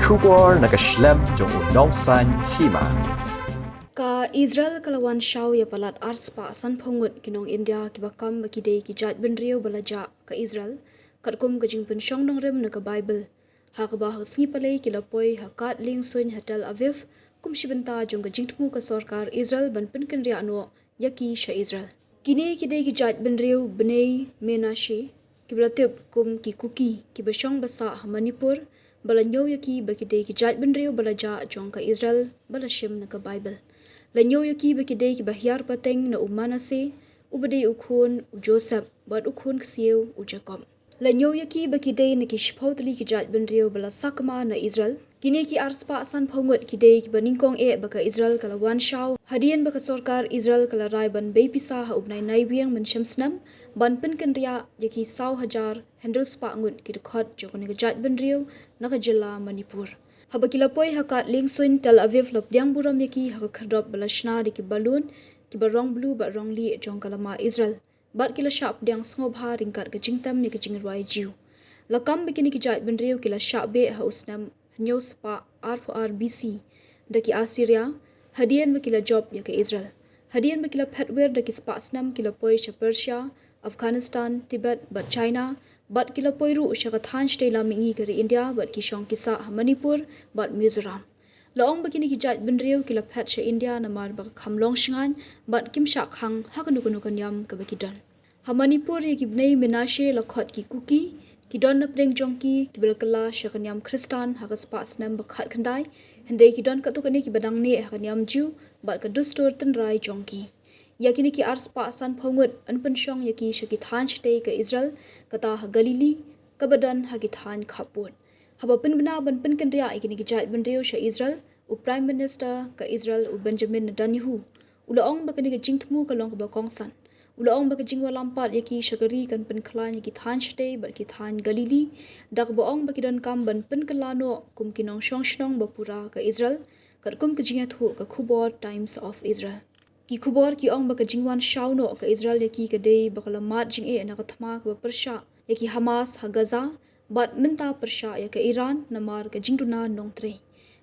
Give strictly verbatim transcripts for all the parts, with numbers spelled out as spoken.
Khubor na ka shlem jong u nongsaiñ hima. Ka Israel ka la wan shaw ïa palat arspah sanphew ngut ki nong India kiba kam ba ki dei ki jaitbynriew ba la jah ka Israel, katkum ka jingpynshong nongrim na ka Baibl. Ha kaba ha ka sngi Palei ki la poi ha kad liengsuiñ ha Tel Aviv, kum shi bynta jong ka jingthmu ka sorkar Israel ban pynkynriah noh ïa ki sha Israel. Kine ki dei ki jaitbynriew Bnei Menashe, kiba la tip kum ki Kuki, kiba shong ba sah ha Manipur, ba la ñiew ïa ki ba ki dei ki jaitbynriew ba la jah jong ka Israel ba la shim na ka Baibl. La ñiew ïa ki ba ki dei kiba hiar pateng na u Manasseh, uba dei u khun u Joseph, bad u khun ksiew u Jakob. La ñiew ïa ki ba ki dei na ki shiphew tylli ki jaitbynriew ba la sakma na Israel. Kine ki arspah sanphew ngut ki dei kiba nyngkong eh ba ka Israel ka la wan shaw hadien ba ka sorkar Israel ka la rai ban bei pisa ha u bnai Naiwieng mynshem snem ban pynkynriah ïa ki saw hajar hynriew spah ngut ki dkhot jong kane ka jaitbynriew na ka jylla Manipur. Haba ki la poi ha kad liengsuiñ Tel Aviv la pdiang burom ïa ki ha ka khyrdop ba la shna da ki balloon kiba rong blue bad rong lieh jong ka lama Israel. Bad ki la shah pdiang sngewbha ryngkat ka jingtem ïa ka jingrwai Jiw. La kam ba kine ki jaitbynriew ki la shah beh ha u snem hynñiew spah arphew ar B C da ki Assyria, hadien ba ki la jop ïa ka Israel. Hadien ba ki la phet wir da ki spah snem ki la poi sha Persia, Afghanistan, Tibet bad China, bad ki la poi ruh sha ka thaiñ shatei lam mihngi ka ri India bad ki shong ki sah ha Manipur bad Mizoram. La ong ba kine ki jaitbynriew ki la phet sha India namar ba ka kham long shngaiñ bad kim shah khang ha kano kano ka niam kaba ki don. Ha Manipur ïa ki Bnei Menashe la khot ki Kuki, ki don na pdeng jong ki kiba la kylla sha ka niam Khristan ha ka spah snem ba khatkhyndai, hynrei ki don katto katne kiba dang neh ha ka niam Jiw bad ka dustur tynrai jong ki. Ïa kine ki arspah sanphew ngut yn pynshong ïa ki sha ki thaiñ shatei ka Israel, kata ha Galilee, kaba don ha ki thaiñ khappud. Haba pynbna ban pynkynriah ïa kine ki jaitbynriew sha Israel, u Prime Minister ka Israel u Benjamin Netanyahu u la ong ba kane ka jingthmu ka long kaba kongsan. U la ong ba ka jingwan lampat ïa ki sha ka ri kan pynkhlaiñ ïa ki thaiñ shatei bad ki thaiñ Galilee, da kaba ong ba ki donkam ban pynkylla noh kum ki nongshong shnong ba pura ka Israel, katkum ka jingïathuh ka khubor Times of Israel. Ki khubor ki ong ba ka jingwan shaw noh ka Israel ïa ki ka dei ba ka la mad jingeh na ka thma kaba pyrshah ïa ki Hamas ha Gaza, bad mynta pyrshah ïa ka Iran namar ka jingduna nongtrei.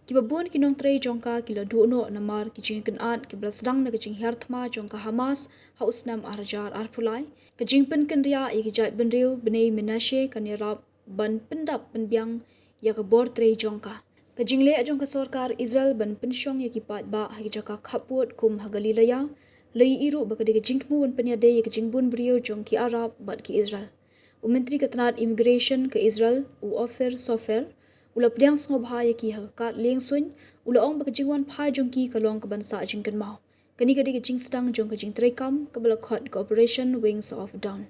Kiba bun ki nongtrei jong ka ki la duh noh namar ki jingkynad kiba la sdang na ka jinghiar thma jong ka Hamas ha u snem ar hajar arphew lai. Ka jingpynkynriah ïa ki jaitbynriew Bnei Menashe kan ïarap ban pyndap pynbiang ïa ka bor trei jong ka. Ka jingleh jong ka sorkar Israel ban pynshong ïa ki paidbah ha ki jaka khappud kum ha Galilee la ïohi ruh ba ka dei ka jingthmu ban pynïadei ïa ka jingbun briew jong ki Arab bad ki Israel. U Myntri ka tnad Immigration ka Israel, u Ofer Sofer, u la pdiang sngewbha ïa ki ha ka kad liengsuiñ, u la ong ba ka jingwan phai jong ki ka long kaban sah jingkynmaw. Kane ka dei ka jingsdang jong ka jingtreikam kaba la khot ka Operation Wings of Dawn.